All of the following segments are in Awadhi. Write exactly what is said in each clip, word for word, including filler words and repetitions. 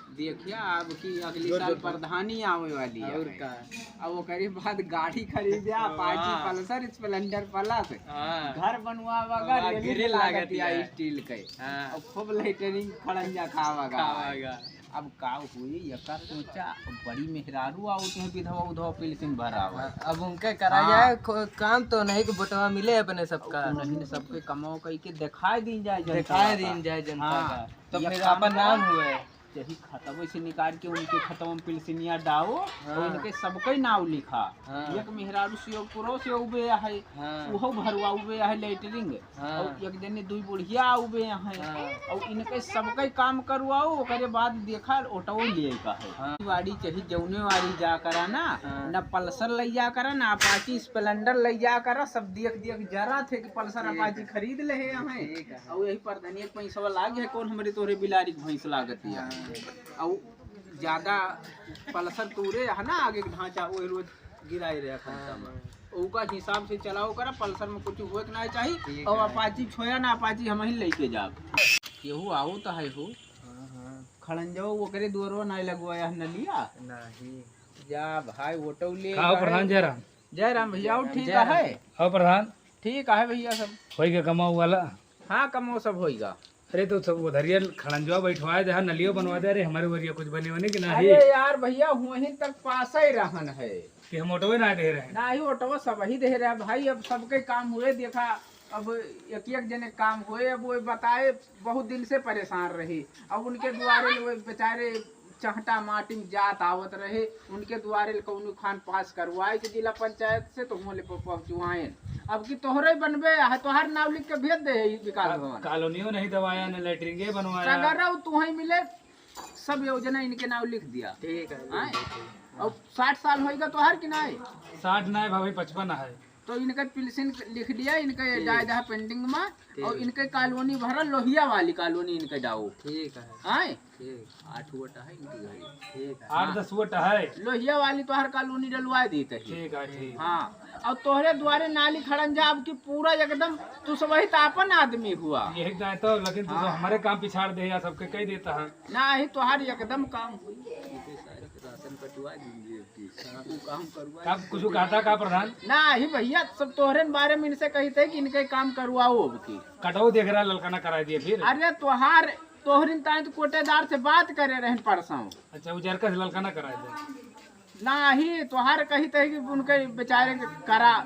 देखिया, अब की अगली जोर, साल जोर, जोर। प्रधानी आवे वाली है। और का? अब ओकरे बाद गाड़ी खरीद्या, Apache, वाह। Pulsar, Splendor Plus। हाँ। घर बनवावेगा, हाँ, railing grill लागत लागत या है। Steel के। हाँ। अब खूब lettering खड़ंजा खावेगा। खावेगा। अब का हुई, एकर सोचा, बड़ी मेहरारू आवत हैं, विधवा उधवा पिलसिन भरावा। हाँ, अब उनके करा हाँ। जाए, खो-, काम तो नहीं कि बोटवा मिले अपने सबका। अब तो नहीं, सबके कमाओ कई के दिखाई दीन जाए जनता दिखाई का। दीन जाए जनता हाँ। का। तो ये फिर काम अपन नाम बा। हुए। यही खतवे से निकाल के उनके खतवा में पिलसिनिया डाओ, हाँ। और उनके सबके नाव लिखा। हाँ। एक मेहरारू से, एक पुरुष से उबे है, हाँ। उहो भरवा उबे है lettering। हाँ। और एक जने दुई बुढ़िया उबे हैं। हाँ। और इनके सबके काम करवाओ, ओकरे बाद देखा ओटवो लिए का है। हाँ। वाड़ी चाहे जौने वाड़ी जा करा ना, हाँ। ना Pulsar ले जा करा, ना Apache Splendor ले जा करा, सब देख देख जरा थे कि Pulsar ठीक Apache है। खरीद ले हैं। ठीक है। और यही प्रधानिया के पैसा लाग है, कौन हमरे तोरे बिलारी के भैंस लागत है। हाँ। और ज्यादा Pulsar तूरे है ना, आगे के ढांचा वो रोज गिराए रहे खर्चा में। हाँ। ओका हिसाब से चलाओ करा, Pulsar में कुछ होए के ना चाहिए। ठीक और है। Apache छोया ना, Apache हम ही लेके जाब। केहू आओ तो है हो। हाँ, हाँ। खड़ंजो ओकरे दुआरो ना लगवाया है नलिया। नहीं। जा भाई, ओटो ले का हो गए। प्रधान जयराम? जयराम भैया, और ठीक जयराम। है? हो प्रधान? ठीक है भैया सब। होई के कमाऊ वाला? हाँ, कमाऊ सब होइगा। अरे तो सब उधरिया खड़ंजवा बैठवा दे, हाँ, नलियो बनवा दे। अरे हमारे वरिया कुछ बने होने कि ना ही? अरे यार भैया, वहीं तक पास ही रहन है। कि हम ओटवे ना दे रहे हैं। ना ही ओटवा सब ही दे रहे हैं भाई, अब सबके काम हुए। देखा, अब एक एक जने काम हुए, अब वो बताए, बहुत दिन से परेशान रही। अब उनके दुआरे वो बेचारे चहटा माटी में जात आवत रहे, उनके दुआरे कौनो खान पास करवाए के जिला पंचायत से, तो हुआं ले प-, पहुँचवाएन। अब की तोहरे बनबे है, तोहार नाव लिख के भेज दे है विकास का-, भवन। कॉलोनियो नहीं दवाया, न लेटरिंगे बनवाया। सगरा तू ही मिले, सब योजना इनके नाव लिख दिया। ठीक है, हाँ? ठीक है। अब साठ साल होइगा तोहार कि नाई? साठ नाई भाभी, पचपन है। तो इनका पिलसिन लिख दिया, इनका ठीक। जायदाद pending में, ठीक। और इनके कॉलोनी भरल, लोहिया वाली कॉलोनी इनके डाओ। ठीक है। आए? ठीक। आठ वोट है इनकी घरी। ठीक है। आठ हाँ। दस वोट है। लोहिया वाली तोहर कॉलोनी डलवा दी तही। ठीक है, ठीक। हाँ। और तोहरे दुआरे नाली खड़ंजा, अब की पूरा एकदम तू सब वही तो अपन आदमी हुआ। यही तो है तो, लेकिन तू हाँ। सब हमारे काम पिछाड़ दे या सबके कह देता है। ना ही तोहार एकदम काम हुई। राशन कटवा दीजिए। हाँ, वो काम करवा कब कुछ कहता का प्रधान? ना ही भैया, सब तोहरे बारे में इनसे कही थे कि इनके काम करवाओ अब की। कटो देख रहा, ललका ना कराई दिए फिर। अरे तोहार, तोहरिन ताई तो कोटेदार से बात करे रहन परसों। अच्छा, उजरका से ललका ना कराई दे। ना ही तोहार कही थे कि उनके बेचारे के करा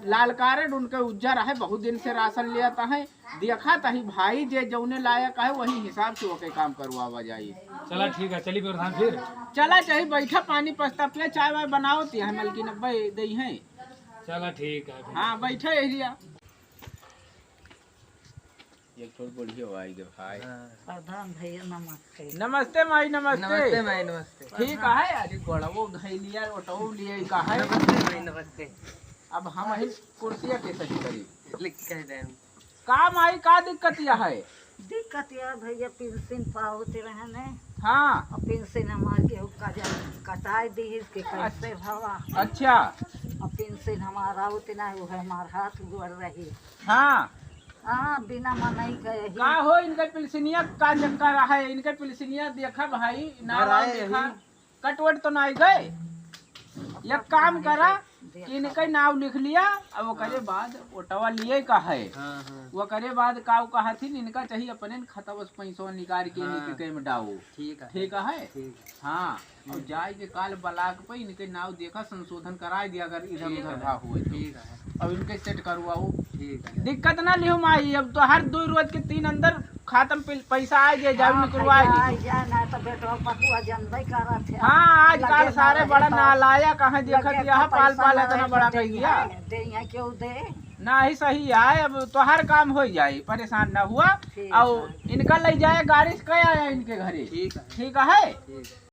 लाल कार्ड, उनके उज्जर है, बहुत दिन से राशन लिया था है। देखा तही भाई, जे जौने लायक है, वही हिसाब से ओके काम करवावा जाई। चला ठीक है, चली प्रधान फिर। चला चाही, बैठा, पानी पस्ता पिया, चाय वाय बनाओ ती है, मलकिन अब्बा दई है। चला ठीक है फिर। हाँ, बैठा यही लिया। एक ठो बढ़िया हो आई गे भाई। हाँ। प्रधान भैया नमस्ते। नमस्ते माई, नमस्ते। नमस्ते माई, नमस्ते। ठीक है, अरे गोड़वो घई लिया, ओटवो लिए का है। नमस्ते माई, नमस्ते। अब हम ही कुर्सिया के सही करी। लिख कह दें। का माई, का दिक्कत या है? दिक्कत या भैया, पेंशन पावत रहने। हाँ। अब पेंशन हमार के ऊपर जा कटाई दी, इसके कैसे अच्छा। भवा? अच्छा। अब पेंशन हमार आवत ना, वो है हमार हाथ गोड़ रही। हाँ। हाँ, बिना मनई गए ही। का हो, इनके पिलसिनिया का चक्कर है? इनके पिलसिनिया देखा भाई, ना भराए देखा। ही। कट वट तो ना गए? एक काम करा, देखा। इनके नाव लिख लिया, अब ओकरे हाँ। बाद ओटवा लिए का है। हाँ, हाँ। ओकरे बाद का कहथिन, इनका चाहिए अपने खतवा से पैसवा निकाल के हाँ। इनके के में डाओ। ठीक है। ठीक है? ठीक। हाँ, और हम्म। जाए के काल ब्लॉक पे इनके नाव देखा, संशोधन कराए दिया, अगर इधर ठीक उधर है। भा हुए तो। ठीक है। अब इनके सेट करवाओ। ठीक है। दिक्कत ना लिहो माई, अब तो हर दो रोज के तीन अंदर खाता में पै-, पैसा आ जाए, जाओ हाँ, निकलवा भैया, ली। आ जाए, ना तो बेटवा पतुआ जनबे करत है। हाँ, आजकल लगे ना सारे रहे बड़ा तो नालायक हैं, देखत लगे यह तो पाल पैसा पाल ना इतना रहे बड़ा तो कर दिया। दे, दे, यहाँ क्यों दे? ना ही सही है, अब तोहार काम हो जाए, परेशान ना हुआ। ठीक और है। इनका ले जाए गाड़ी से, कह आया इनके घरे। ठीक है। ठीक है। ठीक।